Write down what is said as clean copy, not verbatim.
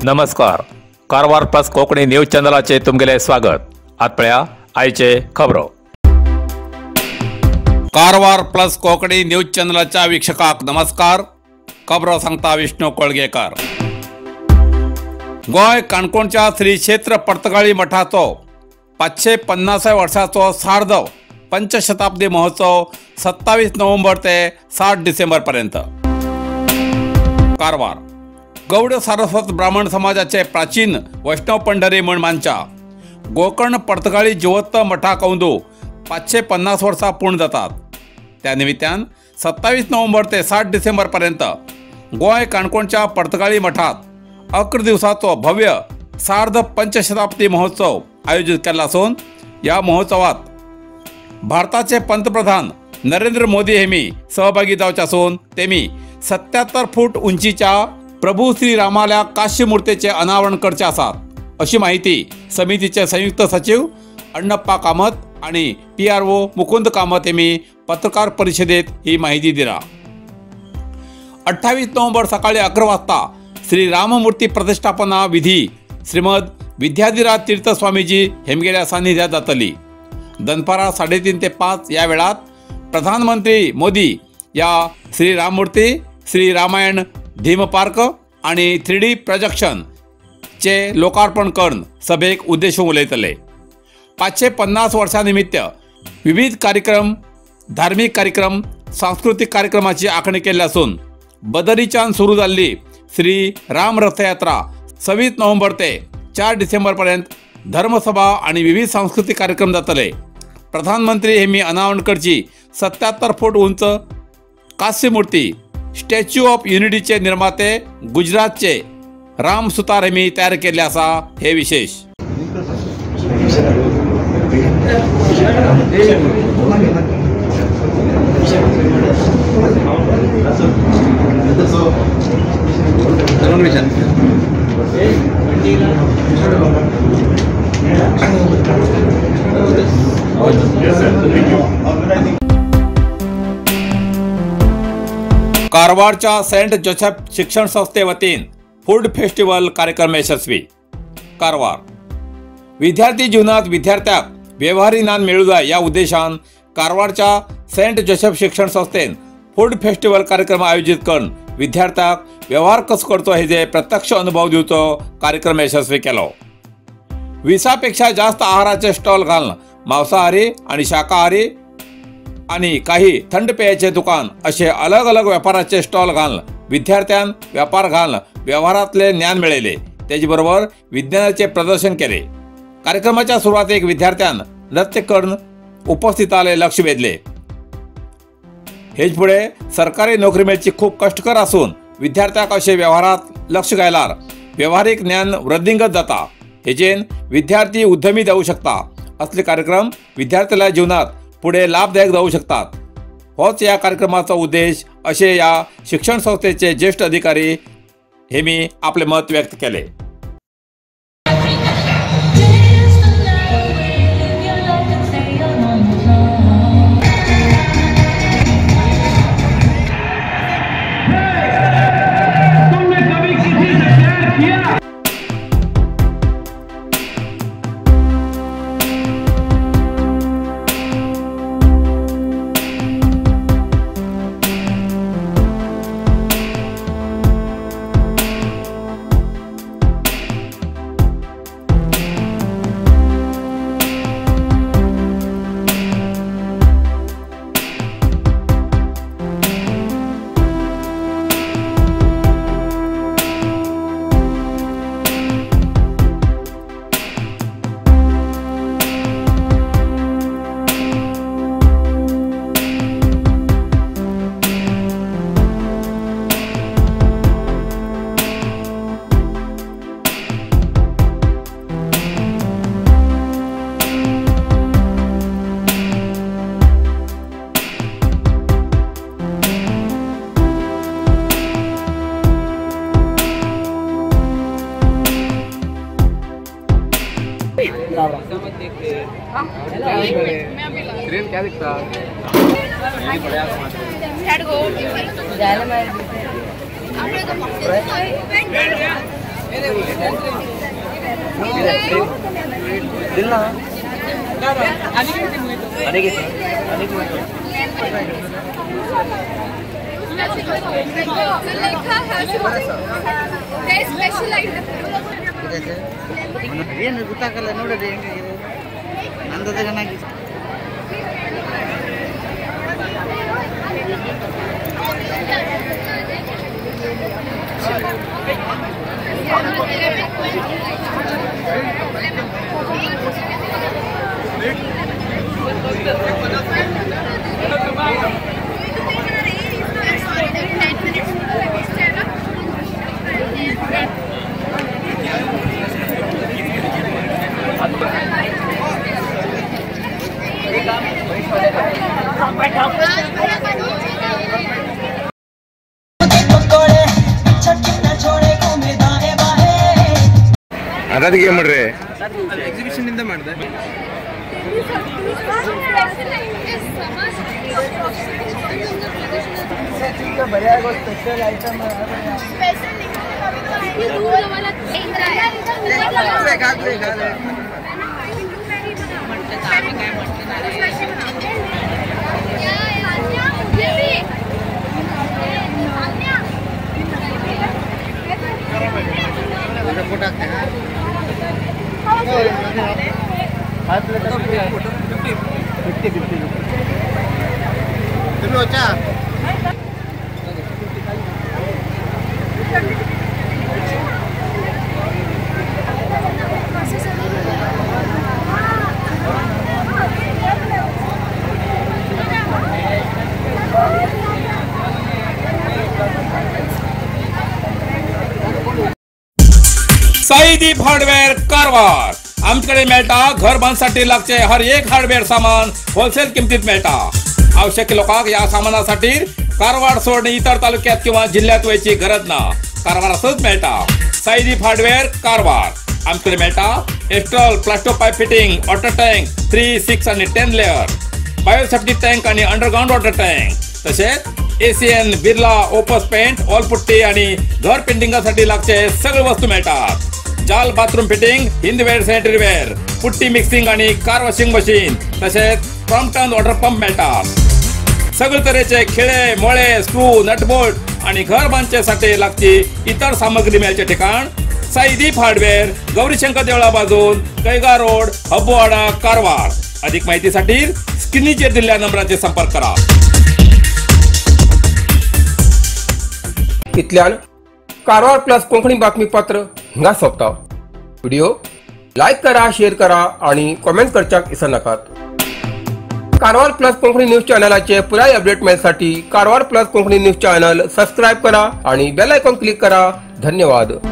नमस्कार, Karwar plus Konkani news चॅनलाचे तुमगेले स्वागत. आत पळया आयचे खबरो. कारवार प्लस कोंकणी न्यूज चॅनलाच्या वीक्षकाक नमस्कार. खबरो सांगता विष्णू कोळगेकर. गोंय काणकोणच्या श्री क्षेत्र पर्तगाळी मठाचो 550 वर्षाचो सार्ध पंचशताब्दी महोत्सव 27 नोव्हेंबर ते 7 डिसेंबर पर्यंत. कारवार गौड सारस्वत ब्राह्मण समाजाचे प्राचीन वैष्णव पंढरी म्हण मानच्या गोकर्ण पर्तगाळी जिवत्त मठाक अंदू 550 वर्सां पूर्ण जातात. त्या निमित्तान 27 नोव्हेंबर ते 7 डिसेंबर पर्यंत गोंय काणकोणच्या पर्तगाळी मठात 11 दिवसाचो भव्य सार्ध पंचशताब्दी महोत्सव आयोजित केला असून या महोत्सवात भारताचे पंतप्रधान नरेंद्र मोदी हेमी सहभागी जावचे असून तेमी 77 फूट उंचीच्या प्रभू श्री रामाल्या काश्य मूर्तीचे अनावरण करचे आसात, अशी माहिती समितीचे संयुक्त सचिव अण्णप्पा कामत आणि PRO Mukund Kamat हेमी पत्रकार परिषदेत ही माहिती दिला. 28 नोव्हेंबर सकाळी 11 वाजता श्री राममूर्ती प्रतिष्ठापना विधी श्रीमद विद्याधिराज तीर्थ स्वामीजी हेमगेल्या सान्निध्यात जातली. दनपारा 3:30 ते 5 या वेळात प्रधानमंत्री मोदी या श्री राममूर्ती श्री रामायण धीम पार्क आणि 3D projection चे लोकार्पण करून सभेक उद्देशून उलयतले. 550 वर्षानिमित्त विविध कार्यक्रम, धार्मिक कार्यक्रम, सांस्कृतिक कार्यक्रमाची आखणी केल्ली आसून बदरीच्यान सुरू जाल्ली श्री राम रथयात्रा 26 नोव्हेंबर ते 4 डिसेंबर पर्यंत धर्मसभा आणि विविध सांस्कृतिक कार्यक्रम जातले. प्रधानमंत्री हेमी अनावरण करची 77 फूट उंच कांस्य मूर्ती स्टॅच्यू ऑफ युनिटीचे निर्माते गुजरातचे राम सुतार हेमी तयार केले आसा. हे विशेष. कारवारच्या सेंट जोसेफ शिक्षण संस्थे वतीन फूड फेस्टिवल कार्यक्रम यशस्वी. कारवार विद्यार्थी जीवनात विद्यार्थ्याक व्यवहारी ज्ञान मेळू जाय या उद्देशान कारवारच्या सेंट जोसेफ शिक्षण संस्थेन फूड फेस्टिवल कार्यक्रम आयोजित करून विद्यार्थ्याक व्यवहार कसो करचो हेजे प्रत्यक्ष अनुभव दिवचो कार्यक्रम यशस्वी केलो. 20 पेक्षा जास्त आहाराचे स्टॉल घालून मांसाहारी आणि शाकाहारी आणि काही थंड पेयाचे दुकान असे अलग अलग व्यापाराचे स्टॉल घालून विद्यार्थ्यां व्यापार घालून व्यवहारातले ज्ञान मिळवले. त्याचबरोबर विज्ञानाचे प्रदर्शन केले. कार्यक्रमाच्या सुरुवातीक विद्यार्थ्यां नृत्य करून उपस्थिताले लक्ष वेधले. हेच पुढे सरकारी नोकरी मेळची खूप कष्टकर असून विद्यार्थ्याक असे व्यवहारात लक्ष घायलार व्यवहारिक ज्ञान वृद्धिंगत जाता, हेजेन विद्यार्थी उद्यमी जाऊ शकता. असले कार्यक्रम विद्यार्थ्याला जीवनात पुढे लाभदायक जाऊ शकतात, होच या कार्यक्रमाचा उद्देश असे या शिक्षण संस्थेचे ज्येष्ठ अधिकारी हे मी आपले मत व्यक्त केले. स्क्रीन क्या दिखता है? ಏನು ಗೊತ್ತಾಗಲ್ಲ ನೋಡ್ರಿ ಹೆಂಗಾಗಿದೆ ನಂದದಾಗನಾಗಿ. ಅದಕ್ಕೆ ಏನ್ ಮಾಡ್ರಿ? ಎಕ್ಸಿಬಿಷನ್ ಇಂದ ಮಾಡಿದೆ. साईदीप हार्डवेअर कारवार आमच्याकडे मेळटा घर बांधसाठी लागचे हर एक हार्डवेअर सामान होलसेल किमतीत मेळटा. आवश्यक लोकांक या सामानासाठी कारवार सोडून इतर तालुक्यात किंवा जिल्ह्यात वयची गरज ना, कारवारातच मेळटा. साईदीप हार्डवेअर कारवार आमच्याकडे मेळटा Astral plasto pipe fitting, water tank 3, 6 आणि 10 लेअर, बायोसेफ्टी टँक आणि अंडरग्राउंड वॉटर टँक, तसेच ACN Birla Opus paint, wall putty आणि घर पेंटिंगासाठी लागचे सगळे वस्तू मिळतात. जाल bathroom fitting, Hindware sanitary ware, putty mixing आणि कार वॉशिंग मशीन, तसेच क्रॉम्प्टन वॉटर पंप मिळतात. सगळे तऱ्हेचे खिळे मोळे स्क्रू नटबोल्ट आणि घर बांधण्यासाठी लागची इतर सामग्री मिळायचे ठिकाण साईदीप हार्डवेअर, गौरीशंकर देवळा बाजून, कैगा रोड, हब्बोवाडा, कारवार. अधिक माहितीसाठी स्क्रीनवर दिलेल्या नंबराचे संपर्क करा. इतल्यान कारवार प्लस कोंकणी बातमीपत्र हिंगा सोंपता. व्हिडिओ लायक करा, शेअर करा आणि कॉमेंट करच्याक विसरनाकात. कारवार प्लस कोंकणी न्यूज चॅनलाचे पुराय update मेळसाठी Karwar plus Konkani news channel subscribe करा आणि बेल आयकॉन क्लिक करा. धन्यवाद.